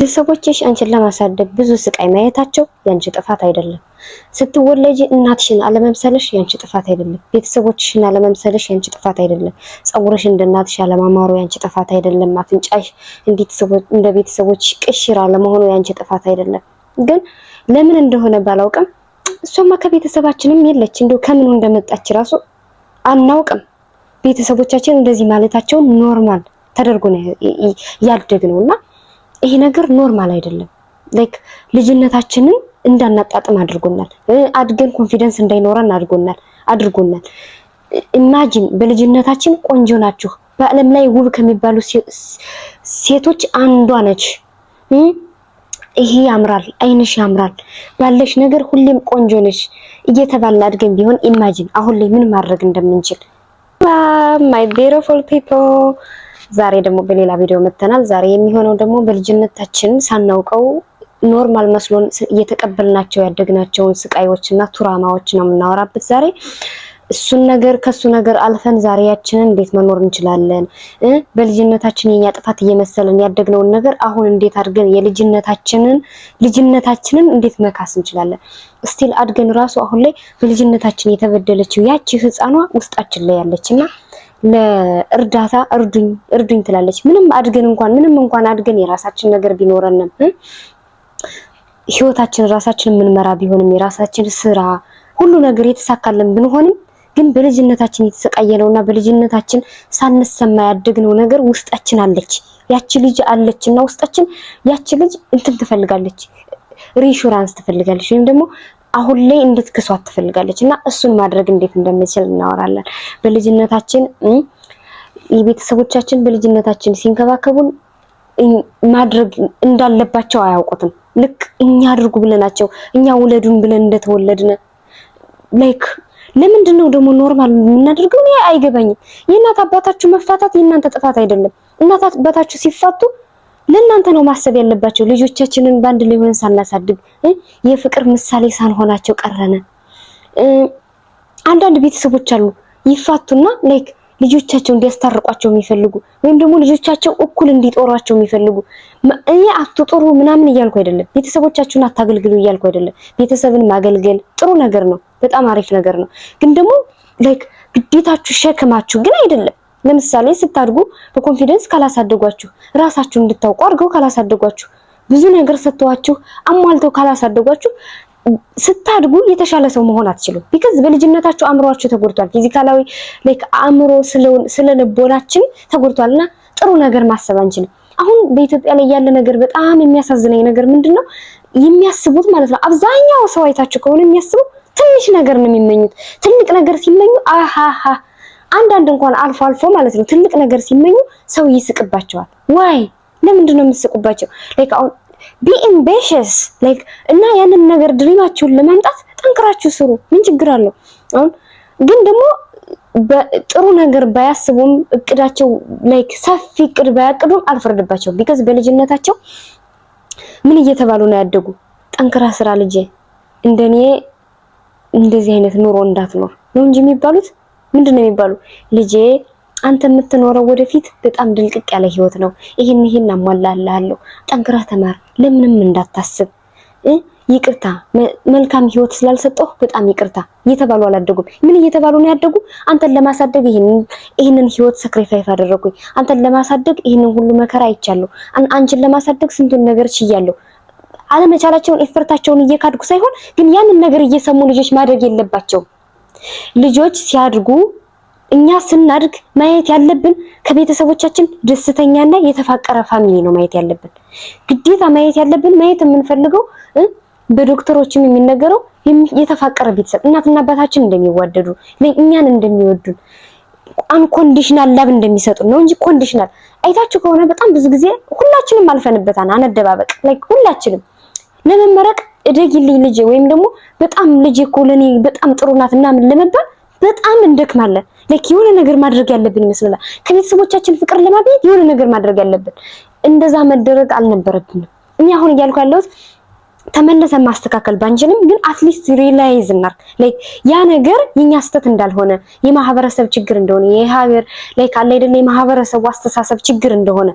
ቤተሰቦችሽ አንቺን ለማሳደግ ብዙ ስቃይ ማየታቸው ያንቺ ጥፋት አይደለም። ስትወለጂ እናትሽን አለመምሰልሽ ያንቺ ጥፋት አይደለም። ቤተሰቦችሽን አለመምሰልሽ ያንቺ ጥፋት አይደለም። ፀጉርሽ እንደ እናትሽ አለማማሩ ያንቺ ጥፋት አይደለም። አፍንጫሽ እንደ ቤተሰቦች ቅሽር አለመሆኑ ያንቺ ጥፋት አይደለም። ግን ለምን እንደሆነ ባላውቅም እሷማ ከቤተሰባችንም የለች፣ እንደው ከምኑ እንደመጣች ራሱ አናውቅም። ቤተሰቦቻችን እንደዚህ ማለታቸው normal ተደርጎ ነው ያደግነው እና ይሄ ነገር normal አይደለም። Like ልጅነታችንን እንዳናጣጥም አድርጎናል። አድገን confidence እንዳይኖረን አድርጎናል። Imagine በልጅነታችን ቆንጆ ናችሁ፣ በዓለም ላይ ውብ ከሚባሉ ሴቶች አንዷ ነች። ይሄ ያምራል፣ አይንሽ ያምራል፣ ባለሽ ነገር ሁሌም ቆንጆ ነሽ እየተባልን አድገን ቢሆን imagine አሁን ላይ ምን ማድረግ እንደምንችል። My beautiful people፣ ዛሬ ደግሞ በሌላ ቪዲዮ መጥተናል። ዛሬ የሚሆነው ደግሞ በልጅነታችን ሳናውቀው normal መስሎን እየተቀበልናቸው ያደግናቸውን ስቃዮች እና trauma ዎች ነው የምናወራበት ዛሬ። እሱን ነገር ከሱ ነገር አልፈን ዛሬያችንን እንዴት መኖር እንችላለን? በልጅነታችን የኛ ጥፋት እየመሰለን ያደግነውን ነገር አሁን እንዴት አድርገን የልጅነታችንን ልጅነታችንን እንዴት መካስ እንችላለን? Still አድገን ራሱ አሁን ላይ በልጅነታችን የተበደለችው ያቺ ህፃኗ ውስጣችን ላይ ያለችና ለእርዳታ እርዱኝ እርዱኝ ትላለች። ምንም አድገን እንኳን ምንም እንኳን አድገን የራሳችን ነገር ቢኖረንም፣ ህይወታችን ራሳችን የምንመራ ቢሆንም፣ የራሳችን ስራ ሁሉ ነገር የተሳካልን ብንሆንም ግን በልጅነታችን የተሰቃየነውና በልጅነታችን ሳንሰማ ያደግነው ነገር ውስጣችን አለች። ያቺ ልጅ አለችና ውስጣችን ያቺ ልጅ እንትን ትፈልጋለች፣ reassurance ትፈልጋለች፣ ወይም ደግሞ አሁን ላይ እንድትክሷት ትፈልጋለች። እና እሱን ማድረግ እንዴት እንደምችል እናወራለን። በልጅነታችን የቤተሰቦቻችን በልጅነታችን ሲንከባከቡን ማድረግ እንዳለባቸው አያውቁትም። ልክ እኛ አድርጉ ብለናቸው፣ እኛ ውለዱን ብለን እንደተወለድን like ለምንድን ነው ደግሞ normal የምናደርገው? እኔ አይገባኝም። የእናት አባታችሁ መፋታት የእናንተ ጥፋት አይደለም። እናት አባታችሁ ሲፋቱ ለእናንተ ነው ማሰብ ያለባቸው። ልጆቻችንን በአንድ ላይ ሆነን ሳናሳድግ የፍቅር ምሳሌ ሳንሆናቸው ቀረነ። አንዳንድ ቤተሰቦች አሉ፣ ይፋቱና like ልጆቻቸው እንዲያስታርቋቸው የሚፈልጉ ወይም ደግሞ ልጆቻቸው እኩል እንዲጦሯቸው የሚፈልጉ። እኔ አትጦሩ ምናምን እያልኩ አይደለም። ቤተሰቦቻችሁን አታገልግሉ እያልኩ አይደለም። ቤተሰብን ማገልገል ጥሩ ነገር ነው፣ በጣም አሪፍ ነገር ነው። ግን ደግሞ like ግዴታችሁ ሸክማችሁ ግን አይደለም። ለምሳሌ ስታድጉ በ confidence ካላሳደጓችሁ፣ ራሳችሁን እንድታውቁ አድርገው ካላሳደጓችሁ፣ ብዙ ነገር ሰጥተዋችሁ አሟልተው ካላሳደጓችሁ ስታድጉ የተሻለ ሰው መሆን አትችሉም። Because በልጅነታችሁ አእምሯችሁ ተጎድቷል። Physically like አእምሮ ስለ ልቦናችን ተጎድቷልና ጥሩ ነገር ማሰብ አንችልም። አሁን በኢትዮጵያ ላይ ያለ ነገር በጣም የሚያሳዝነኝ ነገር ምንድነው? የሚያስቡት ማለት ነው። አብዛኛው ሰው አይታችሁ ከሆነ የሚያስበው ትንሽ ነገር ነው የሚመኙት። ትልቅ ነገር ሲመኙ አሃሃ፣ አንዳንድ እንኳን አልፎ አልፎ ማለት ነው ትልቅ ነገር ሲመኙ ሰው ይስቅባቸዋል። Why? ለምንድን ነው የምትስቁባቸው? Like አሁን be ambitious like እና ያንን ነገር dream ኣችሁን ለማምጣት ጠንክራችሁ ስሩ። ምን ችግር አለው? አሁን ግን ደግሞ ጥሩ ነገር ባያስቡም፣ እቅዳቸው like ሰፊ እቅድ ባያቅዱም አልፈርድባቸውም። Because በልጅነታቸው ምን እየተባሉ ነው ያደጉ? ጠንክራ ስራ ልጄ፣ እንደኔ እንደዚህ አይነት ኑሮ እንዳትኖር ነው እንጂ የሚባሉት ምንድን ነው የሚባሉ? ልጄ፣ አንተ የምትኖረው ወደፊት በጣም ድልቅቅ ያለ ህይወት ነው። ይሄን ይሄን አሟላልሃለሁ። ጠንክረህ ተማር፣ ለምንም እንዳታስብ፣ ይቅርታ መልካም ህይወት ስላልሰጠሁ በጣም ይቅርታ እየተባሉ አላደጉም። ምን እየተባሉ ነው ያደጉ? አንተን ለማሳደግ ይሄንን ህይወት sacrifice አደረኩኝ። አንተን ለማሳደግ ይሄንን ሁሉ መከራ አይቻለሁ። አንቺን ለማሳደግ ስንቱን ነገር ችያለሁ። አለመቻላቸውን effort ኣቸውን እየካድኩ ሳይሆን ግን ያንን ነገር እየሰሙ ልጆች ማደግ የለባቸውም። ልጆች ሲያድጉ፣ እኛ ስናድግ ማየት ያለብን ከቤተሰቦቻችን ደስተኛና የተፋቀረ family ነው ማየት ያለብን። ግዴታ ማየት ያለብን፣ ማየት የምንፈልገው፣ በዶክተሮችም የሚነገረው የተፋቀረ ቤተሰብ፣ እናትና አባታችን እንደሚዋደዱ፣ እኛን እንደሚወዱን፣ unconditional love እንደሚሰጡን ነው እንጂ conditional አይታችሁ ከሆነ በጣም ብዙ ጊዜ ሁላችንም አልፈንበታል። አነደባበቅ like ሁላችንም ለመመረቅ እደጊልኝ ልጄ ወይም ደግሞ በጣም ልጄ እኮ ለኔ በጣም ጥሩ ናት ምናምን ለመባል በጣም እንደክማለን። Like የሆነ ነገር ማድረግ ያለብን ይመስለናል። ከቤተሰቦቻችን ፍቅር ለማግኘት የሆነ ነገር ማድረግ ያለብን፣ እንደዛ መደረግ አልነበረብንም። እኔ አሁን እያልኩ ያለሁት ተመልሰን ማስተካከል ባንችልም ግን at least realize እናርግ፣ like ያ ነገር የኛ ስህተት እንዳልሆነ፣ የማህበረሰብ ችግር እንደሆነ፣ የሀገር like አለ አይደለ የማህበረሰቡ አስተሳሰብ ችግር እንደሆነ፣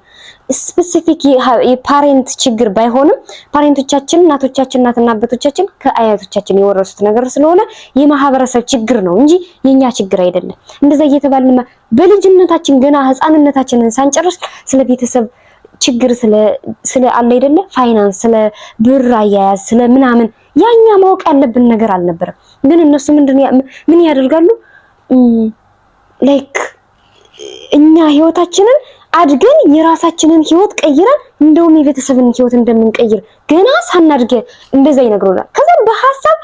specific የ parent ችግር ባይሆንም parent ኦቻችን፣ እናቶቻችን፣ እናትና አባቶቻችን ከአያቶቻችን የወረሱት ነገር ስለሆነ የማህበረሰብ ችግር ነው እንጂ የኛ ችግር አይደለም። እንደዛ እየተባልን በልጅነታችን ገና ህፃንነታችንን ሳንጨርስ ስለ ቤተሰብ ችግር፣ ስለ አለ አይደለ ፋይናንስ፣ ስለ ብር አያያዝ፣ ስለ ምናምን ያኛ ማወቅ ያለብን ነገር አልነበረም። ግን እነሱ ምንድን ምን ያደርጋሉ? Like እኛ ህይወታችንን አድገን የራሳችንን ህይወት ቀይረን እንደውም የቤተሰብን ህይወት እንደምንቀይር ገና ሳናድገ እንደዛ ይነግሩናል። ከዛ በሀሳብ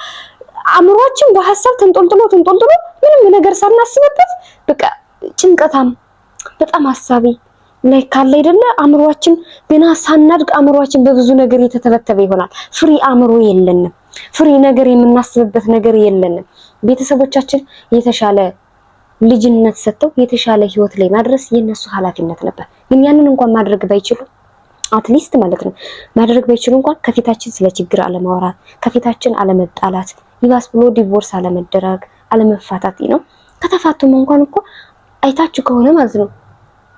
አእምሯችን በሀሳብ ተንጦልጥሎ ተንጦልጥሎ ምንም ነገር ሳናስብበት በቃ ጭንቀታም፣ በጣም ሀሳቢ ላይ ካለ አይደለ አእምሯችን ገና ሳናድግ አእምሯችን በብዙ ነገር የተተበተበ ይሆናል። Free አእምሮ የለንም። Free ነገር የምናስብበት ነገር የለንም። ቤተሰቦቻችን የተሻለ ልጅነት ሰጥተው የተሻለ ህይወት ላይ ማድረስ የነሱ ኃላፊነት ነበር። ግን ያንን እንኳን ማድረግ ባይችሉ፣ at least ማለት ነው፣ ማድረግ ባይችሉ እንኳን ከፊታችን ስለ ችግር አለማውራት፣ ከፊታችን አለመጣላት፣ ይባስ ብሎ divorce አለመደረግ፣ አለመፋታት ነው። ከተፋቱም እንኳን እኮ አይታችሁ ከሆነ ማለት ነው፣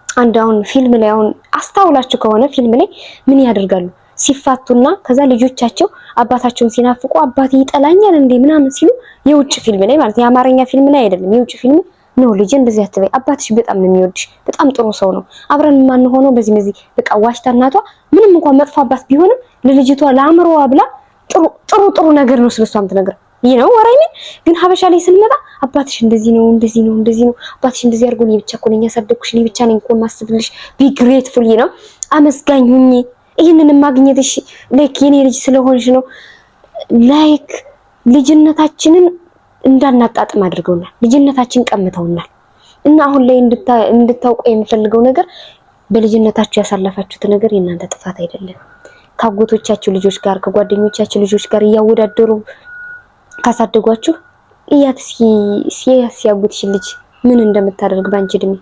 አንድ አሁን ፊልም ላይ፣ አሁን አስተውላችሁ ከሆነ ፊልም ላይ ምን ያደርጋሉ? ሲፋቱና ከዛ ልጆቻቸው አባታቸውን ሲናፍቁ አባቴ ይጠላኛል እንዴ ምናምን ሲሉ፣ የውጭ ፊልም ላይ ማለት ነው፣ የአማርኛ ፊልም ላይ አይደለም፣ የውጭ ፊልም ነው። ልጅ እንደዚህ አትበይ፣ አባትሽ በጣም ነው የሚወድሽ፣ በጣም ጥሩ ሰው ነው። አብረን የማንሆነው በዚህ በዚህ በቃ ዋሽታ እናቷ ምንም እንኳን መጥፎ አባት ቢሆንም ለልጅቷ ለአእምሮዋ ብላ ጥሩ ጥሩ ጥሩ ነገር ነው ስለሷ የምትነግረው። ይህ ነው ወራይኔ። ግን ሀበሻ ላይ ስንመጣ አባትሽ እንደዚህ ነው፣ እንደዚህ ነው፣ እንደዚህ ነው፣ አባትሽ እንደዚህ አድርጎ እኔ ብቻ እኮ ነኝ ያሳደግኩሽ፣ እኔ ብቻ ነኝ እኮ የማስብልሽ፣ be grateful ነው፣ አመስጋኝ ሁኚ፣ ይህንን ማግኘትሽ like የኔ ልጅ ስለሆንሽ ነው። Like ልጅነታችንን እንዳናጣጥም አድርገውናል። ልጅነታችን ቀምተውናል። እና አሁን ላይ እንድታውቁ የምፈልገው ነገር በልጅነታችሁ ያሳለፋችሁት ነገር የእናንተ ጥፋት አይደለም። ከአጎቶቻችሁ ልጆች ጋር፣ ከጓደኞቻችሁ ልጆች ጋር እያወዳደሩ ካሳደጓችሁ፣ እያት ሲያጉትሽ ልጅ ምን እንደምታደርግ ባንቺ እድሜ፣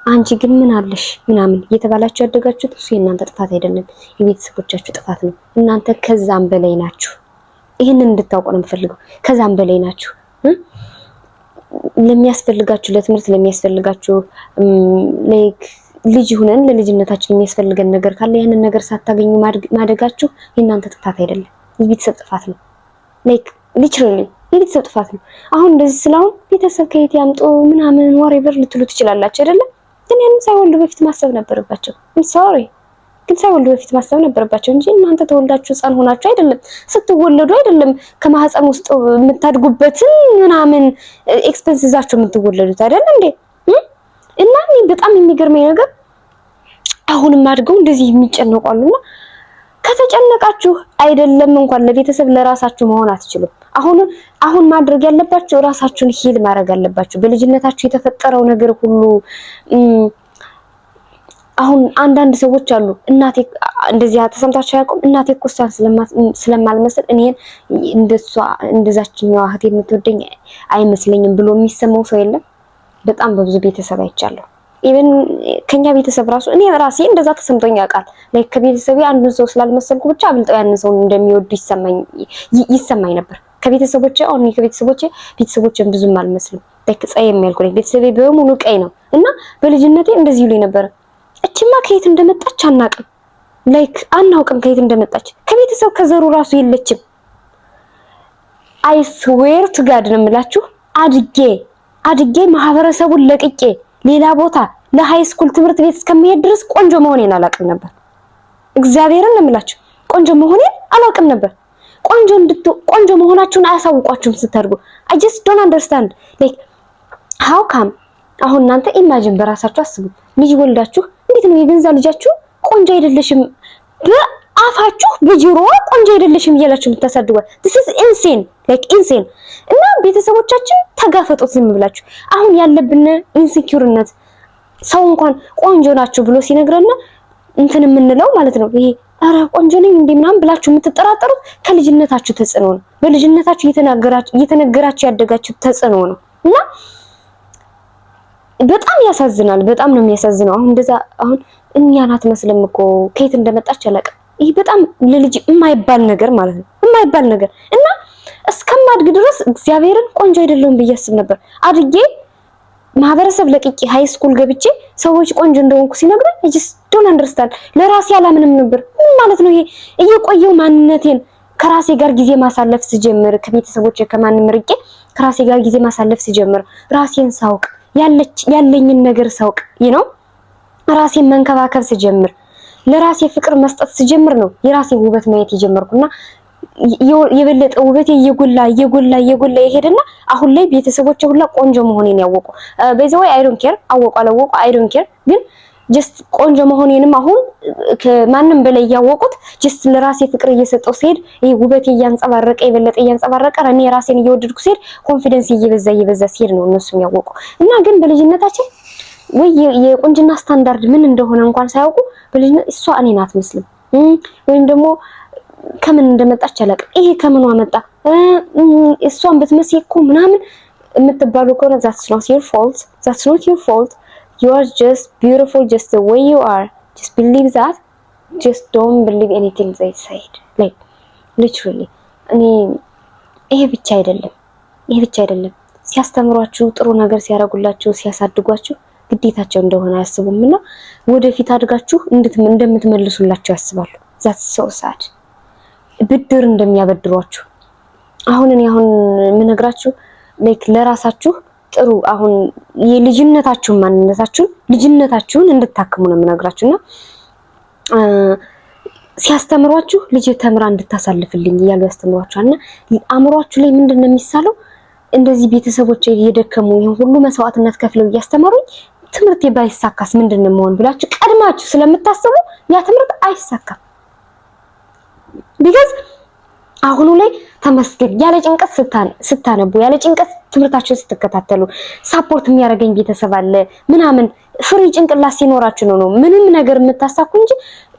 አንቺ ግን ምን አለሽ ምናምን እየተባላችሁ ያደጋችሁት እሱ የእናንተ ጥፋት አይደለም፣ የቤተሰቦቻችሁ ጥፋት ነው። እናንተ ከዛም በላይ ናችሁ። ይህንን እንድታውቁ ነው የምፈልገው። ከዛም በላይ ናችሁ። ለሚያስፈልጋችሁ፣ ለትምህርት ለሚያስፈልጋችሁ፣ like ልጅ ሁነን ለልጅነታችን የሚያስፈልገን ነገር ካለ ያንን ነገር ሳታገኙ ማደጋችሁ የእናንተ ጥፋት አይደለም፣ የቤተሰብ ጥፋት ነው። Like literally የቤተሰብ ጥፋት ነው። አሁን እንደዚህ ስላሁን ቤተሰብ ከየት ያምጡ ምናምን whatever ልትሉ ትችላላችሁ አይደለም? ግን ያንን ሳይወልዱ በፊት ማሰብ ነበረባቸው። Sorry፣ ግን ሳይወልዱ በፊት ማሰብ ነበረባቸው እንጂ እናንተ ተወልዳችሁ ሕፃን ሆናችሁ አይደለም፣ ስትወለዱ አይደለም፣ ከማህፀን ውስጥ የምታድጉበትን ምናምን expense ይዛችሁ የምትወለዱት አይደል እንዴ? እና እኔ በጣም የሚገርመኝ ነገር አሁንም አድገው እንደዚህ የሚጨነቁ አሉና ከተጨነቃችሁ አይደለም እንኳን ለቤተሰብ ለራሳችሁ መሆን አትችሉም። አሁን አሁን ማድረግ ያለባችሁ ራሳችሁን heal ማድረግ አለባችሁ። በልጅነታችሁ የተፈጠረው ነገር ሁሉ፣ አሁን አንዳንድ ሰዎች አሉ፣ እናቴ እንደዚያ ተሰምታችሁ አያውቁም? እናቴ እኮ እሷን ስለማልመስል እኔን እንደሷ እንደዛችኛዋ እህቴ የምትወደኝ አይመስለኝም ብሎ የሚሰማው ሰው የለም። በጣም በብዙ ቤተሰብ አይቻለሁ። Even ከኛ ቤተሰብ ራሱ እኔ ራሴ እንደዛ ተሰምቶኝ ያውቃል። Like ከቤተሰቤ አንዱን ሰው ስላልመሰልኩ ብቻ አብልጠው ያንን ሰው እንደሚወዱ ይሰማኝ ነበር። ከቤተሰቦቼ፣ አሁን ከቤተሰቦቼ ቤተሰቦቼን ብዙም አልመስልም። Like ፀየም ያልኩ ነኝ። ቤተሰቤ በሙሉ ቀይ ነው እና በልጅነቴ እንደዚህ ይሉኝ ነበር። እችማ ከየት እንደመጣች አናውቅም። Like አናውቅም ከየት እንደመጣች፣ ከቤተሰብ ከዘሩ ራሱ የለችም። I swear to God ነው የምላችሁ፣ አድጌ አድጌ ማህበረሰቡን ለቅቄ ሌላ ቦታ ለ high school ትምህርት ቤት እስከምሄድ ድረስ ቆንጆ መሆኔን አላውቅም ነበር። እግዚአብሔርን ነው የምላችሁ፣ ቆንጆ መሆኔን አላውቅም ነበር። ቆንጆ መሆናችሁን አያሳውቋችሁም ስታድጉ። I just don't understand, like how come። አሁን እናንተ imagine በራሳችሁ አስቡ። ልጅ ወልዳችሁ እንዴት ነው የገንዛ ልጃችሁ ቆንጆ አይደለሽም፣ በአፋችሁ በጆሮዋ ቆንጆ አይደለሽም እያላችሁ የምታሳድጓት? This is insane, like insane። እና ቤተሰቦቻችን ተጋፈጡት ዝም ብላችሁ። አሁን ያለብን insecure ነት ሰው እንኳን ቆንጆ ናችሁ ብሎ ሲነግረና እንትን የምንለው ማለት ነው፣ ይሄ ኧረ ቆንጆ ነኝ እንዴ ምናምን ብላችሁ የምትጠራጠሩት ከልጅነታችሁ ተጽዕኖ ነው። በልጅነታችሁ እየተነገራችሁ ያደጋችሁ ተጽዕኖ ነው እና በጣም ያሳዝናል። በጣም ነው የሚያሳዝነው። አሁን እንደዛ አሁን እኛን አትመስልም እኮ፣ ከየት እንደመጣች አላውቅም። ይህ በጣም ለልጅ የማይባል ነገር ማለት ነው፣ የማይባል ነገር። እና እስከማድግ ድረስ እግዚአብሔርን ቆንጆ አይደለሁም ብዬ አስብ ነበር። አድጌ ማህበረሰብ ለቅቄ high school ገብቼ ሰዎች ቆንጆ እንደሆንኩ ሲነግሩኝ just don't understand፣ ለራሴ አላምንም ነበር። ምን ማለት ነው ይሄ? እየቆየው ማንነቴን ከራሴ ጋር ጊዜ ማሳለፍ ስጀምር፣ ከቤተሰቦቼ ከማንም ርቄ ከራሴ ጋር ጊዜ ማሳለፍ ስጀምር፣ ራሴን ሳውቅ፣ ያለኝን ነገር ሳውቅ፣ ራሴን መንከባከብ ስጀምር፣ ለራሴ ፍቅር መስጠት ስጀምር ነው የራሴን ውበት ማየት የጀመርኩና የበለጠ ውበቴ እየጎላ እየጎላ እየጎላ የሄደና አሁን ላይ ቤተሰቦቼ ሁላ ቆንጆ መሆኔን ያወቁ። By the way, I don't care አወቁ አላወቁ፣ I don't care። ግን just ቆንጆ መሆኔንም አሁን ከማንም በላይ እያወቁት just ለራሴ ፍቅር እየሰጠው ሲሄድ፣ ይሄ ውበቴ እያንጸባረቀ፣ የበለጠ እያንጸባረቀ፣ እኔ ራሴን እየወደድኩ ሲሄድ፣ confidence እየበዛ እየበዛ ሲሄድ ነው እነሱም ያወቁ። እና ግን በልጅነታችን ወይ የቁንጅና ስታንዳርድ ምን እንደሆነ እንኳን ሳያውቁ በልጅነት እሷ እኔን አትመስልም ወይም ደግሞ ከምን እንደመጣች አላውቅም፣ ይሄ ከምኗ መጣ፣ እሷን ብትመስይ እኮ ምናምን የምትባሉ ከሆነ that's not your fault, that's not your fault. You are just beautiful just the way you are. Just believe that. Just don't believe anything they said, like literally. እኔ ይሄ ብቻ አይደለም፣ ይሄ ብቻ አይደለም። ሲያስተምሯችሁ፣ ጥሩ ነገር ሲያደርጉላችሁ፣ ሲያሳድጓችሁ ግዴታቸው እንደሆነ አያስቡም እና ወደፊት አድጋችሁ እንደምትመልሱላቸው ያስባሉ። That's so sad። ብድር እንደሚያበድሯችሁ። አሁን እኔ አሁን የምነግራችሁ like ለራሳችሁ ጥሩ አሁን የልጅነታችሁን ማንነታችሁን፣ ልጅነታችሁን እንድታክሙ ነው የምነግራችሁ። እና ሲያስተምሯችሁ ልጅ ተምራ እንድታሳልፍልኝ እያሉ ያስተምሯችኋል። እና አእምሯችሁ ላይ ምንድን ነው የሚሳለው? እንደዚህ ቤተሰቦች እየደከሙ፣ ይሄን ሁሉ መስዋዕትነት ከፍለው እያስተማሩኝ ትምህርቴ ባይሳካስ ምንድን ነው መሆን ብላችሁ ቀድማችሁ ስለምታስቡ ያ ትምህርት አይሳካም። Because አሁኑ ላይ ተመስገን ያለ ጭንቀት ስታነቡ፣ ያለ ጭንቀት ትምህርታችሁን ስትከታተሉ፣ support የሚያደርገኝ ቤተሰብ አለ ምናምን፣ free ጭንቅላት ሲኖራችሁ ነው ምንም ነገር የምታሳኩ እንጂ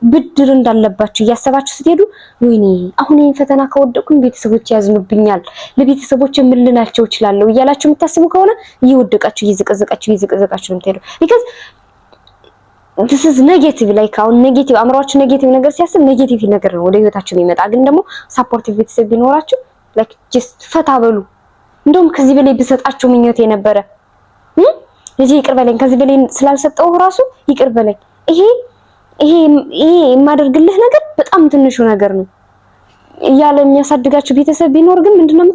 ብድር እንዳለባችሁ እያሰባችሁ ስትሄዱ ወይኔ አሁን ይሄን ፈተና ከወደቅኩኝ ቤተሰቦች ያዝኑብኛል፣ ለቤተሰቦች ምን ልላቸው እችላለሁ እያላችሁ የምታስቡ ከሆነ እየወደቃችሁ፣ እየዘቀዘቃችሁ እየዘቀዘቃችሁ ነው የምትሄዱ። Because this is negative. Like አሁን negative አእምሯችሁ negative ነገር ሲያስብ negative ነገር ነው ወደ ህይወታችሁ የሚመጣ። ግን ደግሞ supportive ቤተሰብ ቢኖራችሁ like just ፈታ በሉ። እንደውም ከዚህ በላይ ብሰጣችሁ ምኞቴ የነበረ። ልጄ ይቅር በለኝ፣ ከዚህ በላይ ስላልሰጠው ራሱ ይቅር በለኝ። ይሄ የማደርግልህ ነገር በጣም ትንሹ ነገር ነው እያለ የሚያሳድጋችሁ ቤተሰብ ቢኖር ግን ምንድነው፣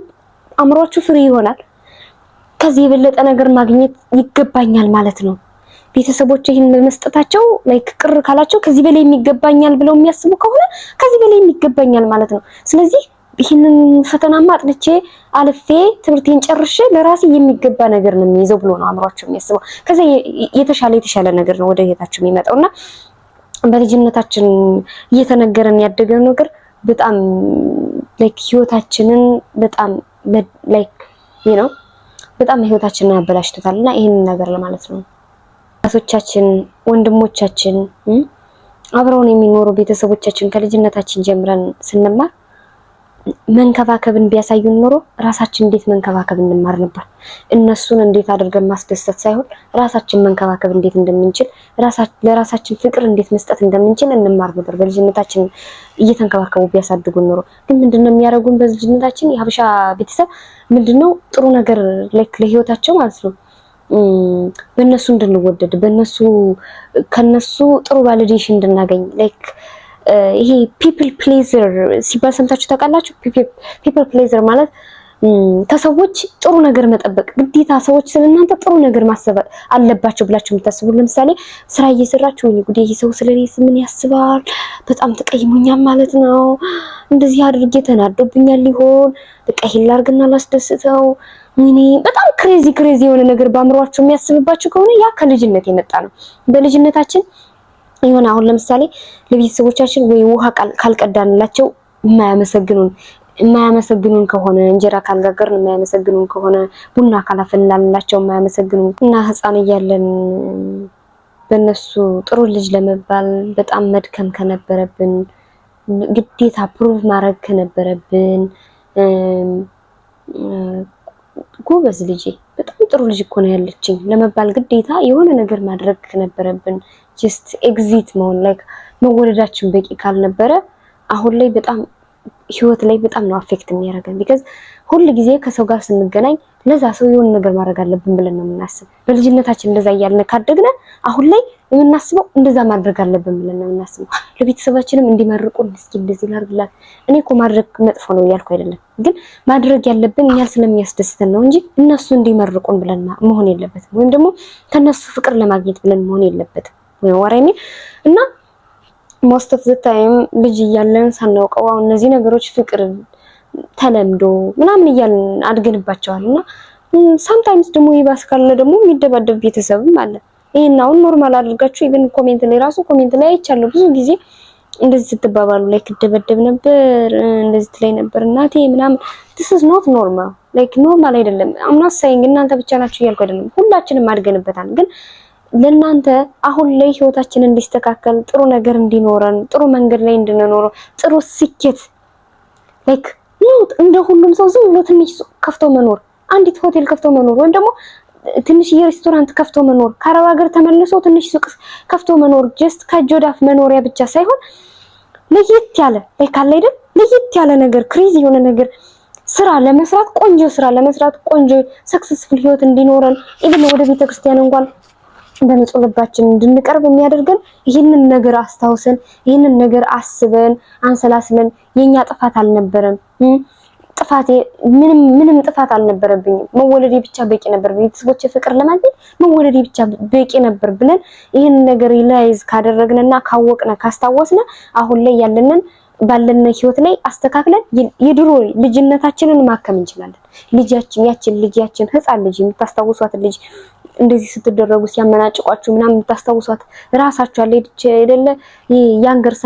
አእምሯችሁ free ይሆናል። ከዚህ የበለጠ ነገር ማግኘት ይገባኛል ማለት ነው። ቤተሰቦች ይህን በመስጠታቸው like ቅር ካላቸው ከዚህ በላይ የሚገባኛል ብለው የሚያስቡ ከሆነ ከዚህ በላይ የሚገባኛል ማለት ነው። ስለዚህ ይህንን ፈተናማ አጥንቼ አልፌ ትምህርቴን ጨርሼ ለራሴ የሚገባ ነገር ነው የሚይዘው ብሎ ነው አእምሯቸው የሚያስበው። ከዛ የተሻለ የተሻለ ነገር ነው ወደ ህይወታቸው የሚመጣው። እና በልጅነታችን እየተነገረን ያደገው ነገር በጣም like ህይወታችንን በጣም like በጣም ህይወታችንን ያበላሽቶታል። እና ይህንን ነገር ለማለት ነው። አባቶቻችን፣ ወንድሞቻችን፣ አብረውን የሚኖሩ ቤተሰቦቻችን ከልጅነታችን ጀምረን ስንማር መንከባከብን ቢያሳዩን ኖሮ ራሳችን እንዴት መንከባከብ እንማር ነበር። እነሱን እንዴት አድርገን ማስደሰት ሳይሆን ራሳችን መንከባከብ እንዴት እንደምንችል፣ ለራሳችን ፍቅር እንዴት መስጠት እንደምንችል እንማር ነበር። በልጅነታችን እየተንከባከቡ ቢያሳድጉን ኖሮ። ግን ምንድነው የሚያደርጉን? በልጅነታችን የሀበሻ ቤተሰብ ምንድነው ጥሩ ነገር like ለህይወታቸው ማለት ነው በእነሱ እንድንወደድ፣ በእነሱ ከነሱ ጥሩ validation እንድናገኝ፣ like ይሄ people pleaser ሲባል ሰምታችሁ ታውቃላችሁ? People pleaser ማለት ከሰዎች ጥሩ ነገር መጠበቅ፣ ግዴታ ሰዎች ስለእናንተ ጥሩ ነገር ማሰብ አለባቸው ብላችሁ የምታስቡ። ለምሳሌ ስራ እየሰራችሁ ወይኔ ጉዴ፣ ይሄ ሰው ስለኔ ምን ያስባል? በጣም ተቀይሞኛል ማለት ነው። እንደዚህ አድርጌ ተናዶብኛል ሊሆን፣ በቃ ይሄን ላድርግና ላስደስተው። ወይኔ በጣም crazy crazy የሆነ ነገር በአእምሯችሁ የሚያስብባችሁ ከሆነ ያ ከልጅነት የመጣ ነው። በልጅነታችን የሆነ አሁን ለምሳሌ ለቤተሰቦቻችን ወይ ውሃ ካልቀዳንላቸው የማያመሰግኑን ከሆነ፣ እንጀራ ካልጋገርን የማያመሰግኑን ከሆነ፣ ቡና ካላፈላንላቸው የማያመሰግኑን እና ሕፃን እያለን በእነሱ ጥሩ ልጅ ለመባል በጣም መድከም ከነበረብን፣ ግዴታ prove ማድረግ ከነበረብን፣ ጎበዝ ልጄ፣ በጣም ጥሩ ልጅ እኮ ነው ያለችኝ ለመባል ግዴታ የሆነ ነገር ማድረግ ከነበረብን፣ just exist መሆን like መወለዳችን በቂ ካልነበረ አሁን ላይ በጣም ህይወት ላይ በጣም ነው affect የሚያደርገን። Because ሁል ጊዜ ከሰው ጋር ስንገናኝ ለዛ ሰው የሆነ ነገር ማድረግ አለብን ብለን ነው የምናስብ። በልጅነታችን እንደዛ እያልን ካደግነ አሁን ላይ የምናስበው እንደዛ ማድረግ አለብን ብለን ነው የምናስበው። ለቤተሰባችንም እንዲመርቁን እስኪ እንደዚህ ላድርግላት። እኔ እኮ ማድረግ መጥፎ ነው እያልኩ አይደለም፣ ግን ማድረግ ያለብን እኛን ስለሚያስደስተን ነው እንጂ እነሱ እንዲመርቁን ብለን መሆን የለበትም፣ ወይም ደግሞ ከነሱ ፍቅር ለማግኘት ብለን መሆን የለበትም። ወራይሚ እና most of the time ልጅ እያለን ሳናውቀው አሁን እነዚህ ነገሮች ፍቅር ተለምዶ ምናምን እያልን አድገንባቸዋል። እና sometimes ደግሞ ይባስ ካለ ደግሞ የሚደባደብ ቤተሰብም አለ። ይሄን አሁን normal አድርጋችሁ even comment ላይ ራሱ comment ላይ አይቻለሁ ብዙ ጊዜ እንደዚህ ስትባባሉ፣ like እደበደብ ነበር፣ እንደዚህ ትለኝ ነበር እናቴ ምናምን። This is not normal, like normal አይደለም። I'm not saying እናንተ ብቻ ናችሁ እያልኩ አይደለም። ሁላችንም አድገንበታል። ግን ለእናንተ አሁን ላይ ህይወታችን እንዲስተካከል፣ ጥሩ ነገር እንዲኖረን፣ ጥሩ መንገድ ላይ እንድንኖረው፣ ጥሩ ስኬት፣ like እንደ ሁሉም ሰው ዝም ብሎ ትንሽ ሱቅ ከፍቶ መኖር፣ አንዲት ሆቴል ከፍቶ መኖር፣ ወይም ደግሞ ትንሽዬ ሬስቶራንት ከፍቶ መኖር፣ ከአረብ ሀገር ተመልሶ ትንሽ ሱቅ ከፍቶ መኖር፣ just ከእጅ ወደ አፍ መኖሪያ ብቻ ሳይሆን ለየት ያለ፣ like አለ አይደል፣ ለየት ያለ ነገር፣ crazy የሆነ ነገር ስራ ለመስራት፣ ቆንጆ ስራ ለመስራት፣ ቆንጆ successful ህይወት እንዲኖረን፣ even ወደ ቤተክርስቲያን እንኳን በንጹህ ልባችን እንድንቀርብ የሚያደርገን ይህንን ነገር አስታውሰን፣ ይህንን ነገር አስበን አንሰላስለን የኛ ጥፋት አልነበረም። ጥፋቴ ምንም ምንም ጥፋት አልነበረብኝም። መወለዴ ብቻ በቂ ነበር። ቤተሰቦቼ ፍቅር ለማግኘት መወለዴ ብቻ በቂ ነበር ብለን ይህንን ነገር realize ካደረግንና ካወቅነ ካስታወስነ አሁን ላይ ያለንን ባለን ህይወት ላይ አስተካክለን የድሮ ልጅነታችንን ማከም እንችላለን። ልጃችን ያችን ልጅያችን ህፃን ልጅ የምታስታውሷት ልጅ፣ እንደዚህ ስትደረጉ ሲያመናጭቋችሁ ምናምን የምታስታውሷት ራሳችሁ አለ አይደለ younger self።